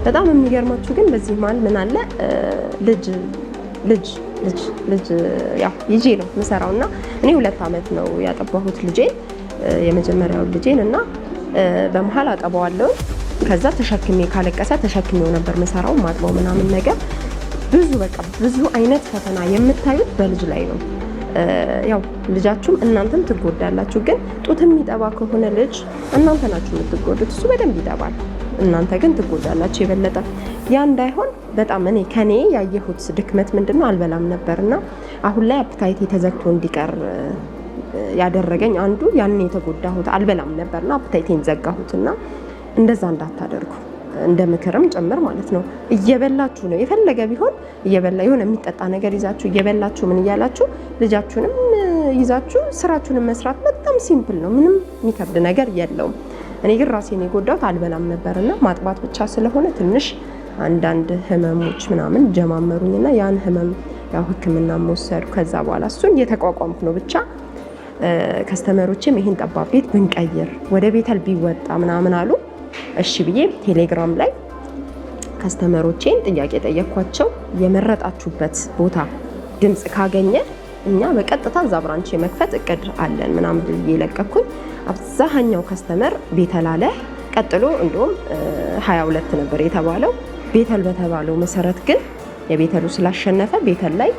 በጣም የሚገርማችሁ ግን በዚህ መሀል ምን አለ፣ ልጅ ልጅ ልጅ ልጅ ያው ይዤ ነው የምሰራው እና እኔ 2 ዓመት ነው ያጠባሁት ልጄን፣ የመጀመሪያውን ልጄን። እና በመሀል አጠባዋለሁ። ከዛ ተሸክሜ፣ ካለቀሰ ተሸክሜው ነበር ምሰራው፣ ማጥበው ምናምን ነገር። ብዙ በቃ ብዙ አይነት ፈተና የምታዩት በልጅ ላይ ነው። ያው ልጃችሁም እናንተም ትጎዳላችሁ። ግን ጡት የሚጠባ ከሆነ ልጅ እናንተ ናችሁ የምትጎዱት። እሱ በደንብ ይጠባል፣ እናንተ ግን ትጎዳላችሁ የበለጠ። ያ እንዳይሆን በጣም እኔ ከኔ ያየሁት ድክመት ምንድነው፣ አልበላም ነበርና አሁን ላይ appetite ኤ ተዘግቶ እንዲቀር ያደረገኝ አንዱ ያኔ የተጎዳሁት አልበላም ነበርና appetite ኤን ዘጋሁትና እንደዛ እንዳታደርጉ እንደ ምክርም ጭምር ማለት ነው። እየበላችሁ ነው፣ የፈለገ ቢሆን እየበላ የሆነ የሚጠጣ ነገር ይዛችሁ እየበላችሁ ምን እያላችሁ ልጃችሁንም ይዛችሁ ስራችሁንም መስራት በጣም simple ነው። ምንም የሚከብድ ነገር የለውም። እኔ ግን ራሴን የጎዳሁት አልበላም ነበርና ማጥባት ብቻ ስለሆነ ትንሽ አንዳንድ ህመሞች ምናምን ጀማመሩኝና ያን ህመም ያው ሕክምና መወሰዱ፣ ከዛ በኋላ እሱን እየተቋቋምኩ ነው። ብቻ customer ኦችም ይህን ጠባብ ቤት ብንቀይር፣ ወደ ቤተል ቢወጣ ምናምን አሉ። እሺ ብዬ ቴሌግራም ላይ customer ኦቼን ጥያቄ ጠየኳቸው። የመረጣችሁበት ቦታ ድምፅ ካገኘ እኛ በቀጥታ እዛ branch የመክፈት እቅድ አለን ምናምን ብዬ ለቀኩኝ። አብዛኛው customer ቤተል አለ። ቀጥሎ እንደውም 22 ነበር የተባለው። ቤተል በተባለው መሰረት ግን የቤተሉ ስላሸነፈ ቤተል ላይ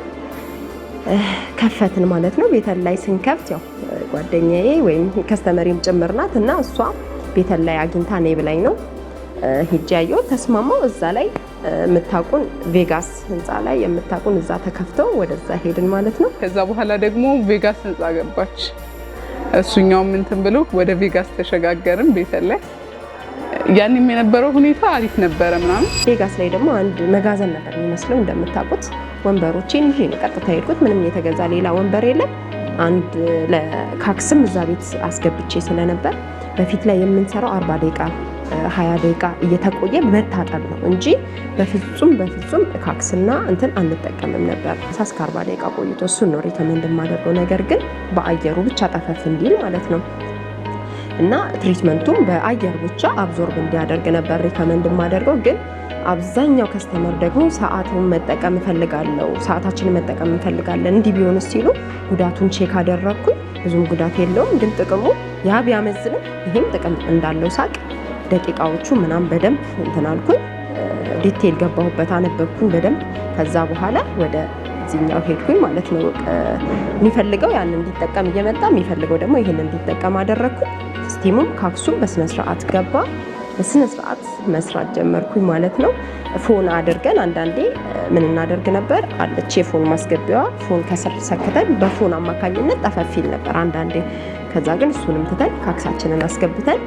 ከፈትን ማለት ነው። ቤተል ላይ ስንከፍት ያው ጓደኛዬ ወይም customer ኤም ጭምር ናት እና እሷ ቤተል ላይ አግኝታ ነይ ብላኝ ነው ሄጄ ያየሁት። ተስማማው። እዛ ላይ የምታውቁን ቬጋስ ህንፃ ላይ የምታውቁን እዛ ተከፍተው ወደዛ ሄድን ማለት ነው። ከዛ በኋላ ደግሞ ቬጋስ ህንፃ ገባች። እሱኛውም እንትን ብሎ ወደ ቬጋስ ተሸጋገርን። ቤተል ላይ ያንም የነበረው ሁኔታ አሪፍ ነበረ ምናምን። ቬጋስ ላይ ደግሞ አንድ መጋዘን ነበር የሚመስለው እንደምታውቁት። ወንበሮቼን ይዤ ነው ቀጥታ ሄድኩት። ምንም የተገዛ ሌላ ወንበር የለም። አንድ ለካክስም እዛ ቤት አስገብቼ ስለነበር በፊት ላይ የምንሰራው 40 ደቂቃ፣ 20 ደቂቃ እየተቆየ መታጠብ ነው እንጂ በፍጹም በፍጹም ካክስና እንትን አንጠቀምም ነበር። እስከ 40 ደቂቃ ቆይቶ እሱን ነው recommend የማደርገው። ነገር ግን በአየሩ ብቻ ጠፈፍ እንዲል ማለት ነው እና treatment ኡም በአየር ብቻ absorb እንዲያደርግ ነበር recommend የማደርገው። ግን አብዛኛው customer ደግሞ ሰዓቱን መጠቀም እፈልጋለሁ፣ ሰዓታችንን መጠቀም እንፈልጋለን፣ እንዲህ ቢሆን ሲሉ ጉዳቱን check አደረግኩኝ። ብዙም ጉዳት የለውም፣ ግን ጥቅሙ ያ ቢያመዝንም ይሄም ጥቅም እንዳለው ሳቅ ደቂቃዎቹ ምናምን በደንብ እንትን አልኩኝ። Detail ገባሁበት፣ አነበብኩኝ በደንብ። ከዛ በኋላ ወደ ዚህኛው ሄድኩኝ ማለት ነው። የሚፈልገው ያን እንዲጠቀም እየመጣ የሚፈልገው ደግሞ ይህን እንዲጠቀም አደረግኩኝ። Steam ኡም ካክሱም በስነ ስርዓት ገባ። በስነ ስርዓት መስራት ጀመርኩኝ ማለት ነው። Phone አድርገን አንዳንዴ ምን እናደርግ ነበር፣ አለች የ phone ማስገቢያዋ፣ phone ከስር ሰክተን በ phone አማካኝነት ጠፈፍ ይል ነበር አንዳንዴ። ከዛ ግን እሱንም ትተን ካክሳችንን አስገብተን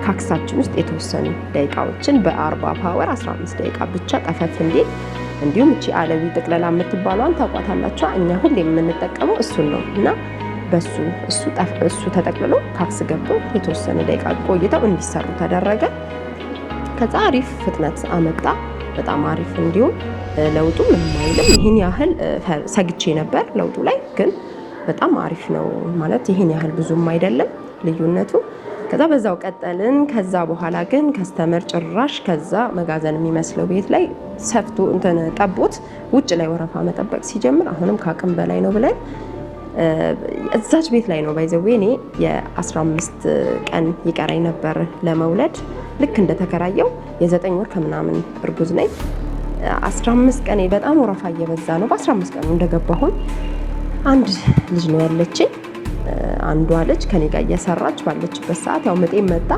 ካክሳችን ውስጥ የተወሰኑ ደቂቃዎችን በ40 power 15 ደቂቃ ብቻ ጠፈፍ እንዲል፣ እንዲሁም እቺ አለዊ ጥቅለላ የምትባሏን ታውቋታላችሁ። እኛ ሁሌ የምንጠቀመው እሱን ነው እና በሱ እሱ ተጠቅልሎ ካክስ ገብቶ የተወሰነ ደቂቃ ቆይተው እንዲሰሩ ተደረገ። ከዛ አሪፍ ፍጥነት አመጣ። በጣም አሪፍ፣ እንዲሁም ለውጡ ምንም አይልም። ይህን ያህል ሰግቼ ነበር ለውጡ ላይ፣ ግን በጣም አሪፍ ነው ማለት ይህን ያህል ብዙም አይደለም ልዩነቱ። ከዛ በዛው ቀጠልን። ከዛ በኋላ ግን customer ጭራሽ ከዛ መጋዘን የሚመስለው ቤት ላይ ሰፍቶ እንትን ጠቦት ውጭ ላይ ወረፋ መጠበቅ ሲጀምር አሁንም ከአቅም በላይ ነው ብለን እዛች ቤት ላይ ነው፣ by the way እኔ የ15 ቀን ይቀረኝ ነበር ለመውለድ። ልክ እንደተከራየው የ9 ወር ከምናምን እርጉዝ ነኝ። 15 ቀን በጣም ወረፋ እየበዛ ነው። በ15 ቀኑ እንደገባሁኝ አንድ ልጅ ነው ያለችኝ። አንዷ ልጅ ከኔ ጋር እየሰራች ባለችበት ሰዓት ያው ምጤ መጣ።